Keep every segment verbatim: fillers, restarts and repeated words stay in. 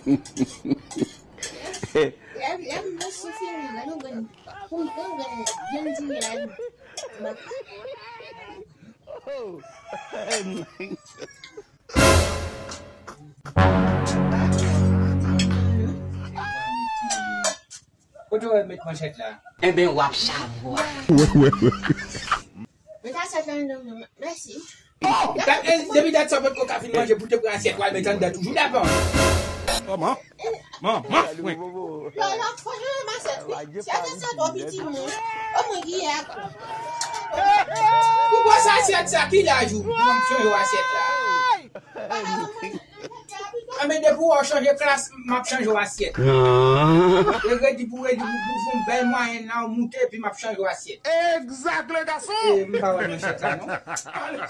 Lè, lè m sou fini, lè nou grenn, pou m pran grenn, grenn diri la, li. Kote w met manchèt la? Enben, w ap chavwa. Mwen ta sèt la, non, non, mèsi. Oh! Dat, eh, depi dat sa w potko ka fin manje pou te pran asyèt w al met anndan toujou, Dapan. Kòman? Manman mwen. Yo, yo, franchman, m asyèt, wi. Si asyèt sa twò piti pou mwen, o mwen ki yè. Poukisa asyèt sa? Ki laj ou pou m chanje w asyèt la? Anben, depi w chanje klas, m ap chanje w asyèt. E redi pou redi, pou, pou fè yon bèl mwayèn la, w moute, epi m ap chanje w asyèt. Egzak, le gason! E m pa wè manchèt la, non.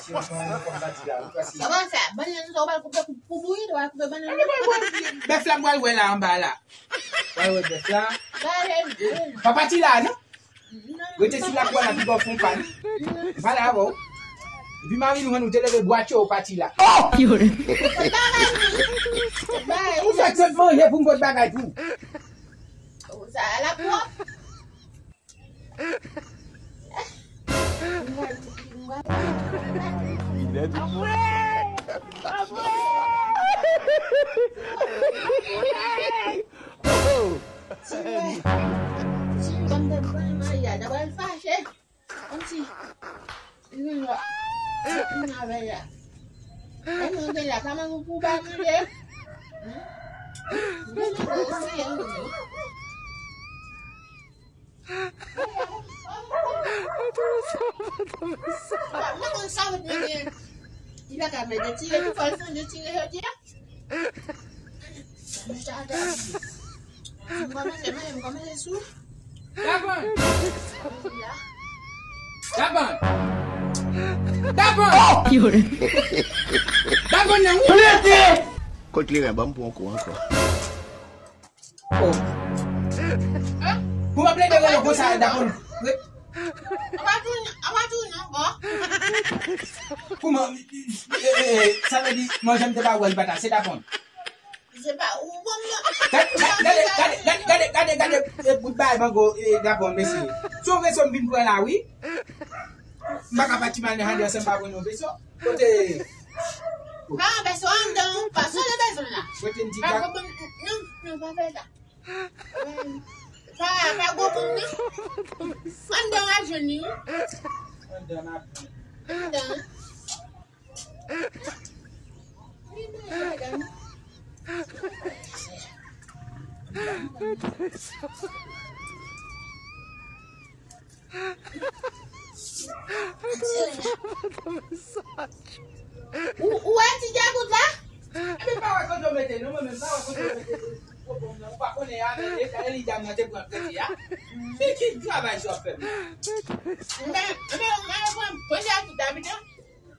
Se yon kòm pati la, ou pase. Sa va fè? Bannann sa, ou pral koupe pou, pou bouyi, ou pral koupe bannann nan? Bèf la, m pral wè la anba la. Pral wè bèf la. Pa pati la, non? Rete sou lakou a la, pi ba w fon pa, non? M pale avè w. Epi m a vin wè nou te leve bwatye w pati la. Oh! Ou fèk sot manje pou m pot bagay pou ou. Sa la pwòp. Si mwen, si mwen te pran Maria, ta pral fache. Kòmsi, li vin wè, li vin avè la. E nou gen la, pa manke pou pa manje. Mwen konn sa mwen te gen. Li pa ka mete tire, tou fò l sonje tire jodi a. Mwen ta ata. M kòmanse, mwen, m kòmanse sou. Dapan! Dapan! Dapan! Dapan nan wi! Kot kleren, ban m pran yon kou ankò. Oh. Pou m ap plede rele konsa, Dapan. Apa tou, apa tou non, bon. Kouman, eh, eh, eh, sa vle di, manje m te ba ou a, li pa ta, se Dapan. Se pa ou bon non. Gade, gade, gade, gade, gade, gade, gade, eh, bout bay mango, eh, Dapan, mesye. Se yon veso m vin pran la, wi. M pa ka pati mal nan jandè ansanm pa pran yon veso. Kote? Pa yon veso anndan, pa sou le bezwen la. Kote m di pa gwo moun, non, non, pa fè sa. Pa, pa gwo moun, non. Anndan w ap jwenn li, wi. Anndan w ap jwenn. Anndan. Ou, ou wè ti dyakout la? Epi pa wè kote w mete, non, mwen menm pa wè kote w mete. Ou pa konnen a, men e li dam nan te pran prete a. Ki, ki travay sa w ap fè menm? Men, men, men, pran, pran dyakout la, pito.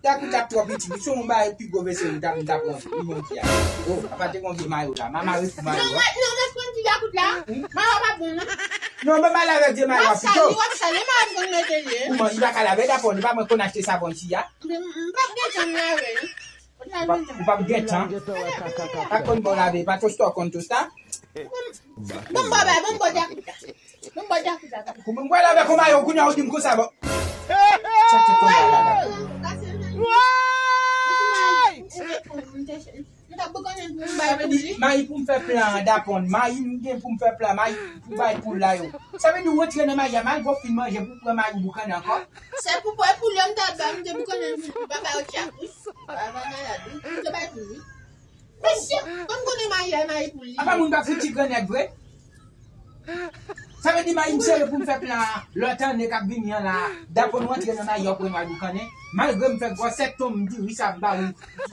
Dyakout ap twò piti, wi, se yon bagay pi gwo vese m t ap, m t ap pran, wi, yon ti a. Oh, apa te gon vye mayo la, m a mare pou mayo a. Non, mwen, non, mwen pran ti dyakout la. Mayo pa bon, non. Non, men m a lave vye mayo a pito. W ap sali, w ap sali, mayo m konn mete l ye. Kouman, li pa ka lave, Dapan, li pa mwen konn achte savon isi a. M, m p ap gen tan m lave, non. Ou p ap, ou p ap gen tan. Pa konn bon lave, pa tosta w konn tosta. Bon, bon, bon, bon, bon, dyakout la. Bon, bon, dyakout la. Pou mwen, mwen lave kòman yo kounye a ou di m konsa, bon. Sa te konn la, la, la. Woy! M t ap boukannen pou m bay pou li. Mayi pou m fè plan, Dapan. Mayi m gen pou m fè plan. Mayi pou bay poul la yo. Sa vle di ou rantre nan mayi a, malgre w fin manje, pou pran mayi boukannen ankò. Se pou pran poul yo m t ap bay, m te boukannen pou m pa bay yo tchak, wi. Pa, pa malad, wi. M te bay pou li. Mesye, kòm konnen mayi a, mayi pou li. Apa moun pa fout ti grannèg vre? Sa vle di mayi m sere pou m fè plan lòt ane k ap vini an la. Dapan nou antre nan mayi a pou nou al boukannen. Malgre m fè gwòsèt tonm diri sa m ba ou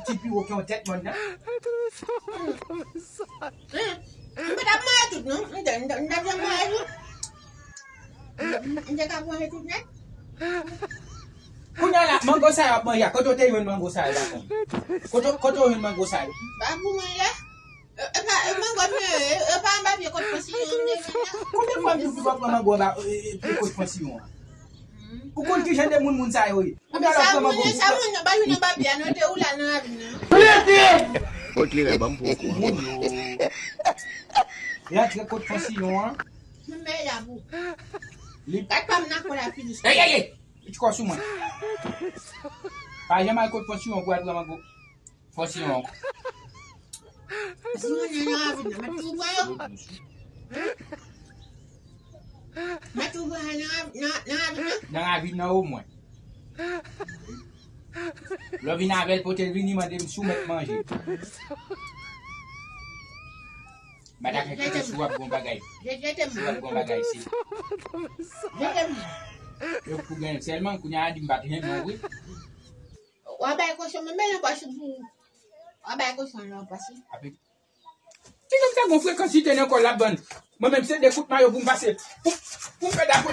ki pi wo ke yon tèt mòn nan. M pa t ap manje tout non. M te, m te, m t ap janm manje tout. M te ka manje tout nèt. Kounye a la, mango sa yo ap manje a, kote w te jwenn mango sa yo, Dapan? Kote, kote w jwenn mango sa yo? Ba pou mwen ye. E, e pa, e mango m ye, e, e pa anba pye kot pansiyon an m te jwenn nan. Konbyen fwa m di w pou w pa pran mango anba, e, e, pye kot pansiyon an? Ou konn ki jan de moun moun sa yo ye? Konbyen lè w pran mango? Sa moun yo, sa moun yo, ba jwenn anba pye a, non, te ou la nan ravin nan. Plete! Kot li la, ban m poko. Moun yo. Rantre kot Fon Siyon an. Li. Gad pa m nan kò la fini. Ey, ey, ey! Li ti kò sou mwen. Pa janm al kot Fon Siyon pou al pran mango. Fon Siyon ankò. Siyon nan ravin nan, mèt tou pran yo. Mèt tou pran nan rav-, nan, nan ravin nan. Nan ravin nan omwen. Lè w vin avè l, pote l vini, mande m si w mèt manje. Madak, si w ap gon bagay. Si w ap gon bagay, se. Yo pou gen sèlman, kounye a di m pa t renmen w vre. W a bay kochon, men men nan pòch ou pou w a bay kochon nan pòch ou. Apre, ti nonm sa gon frekans li te nan kò l ap bann. Mwen menm se de kout mayo pou m pase. Pou, pou m fè dapò.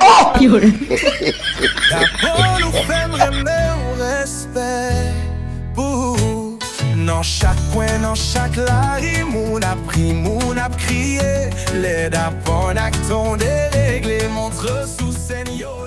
Dapò nou fè m renmen w, respè pou ou. Nan chak kwen, nan chak lari, moun ap ri, moun ap kriye. Lè dapò n ak ton deregle, montre sou sèn yo.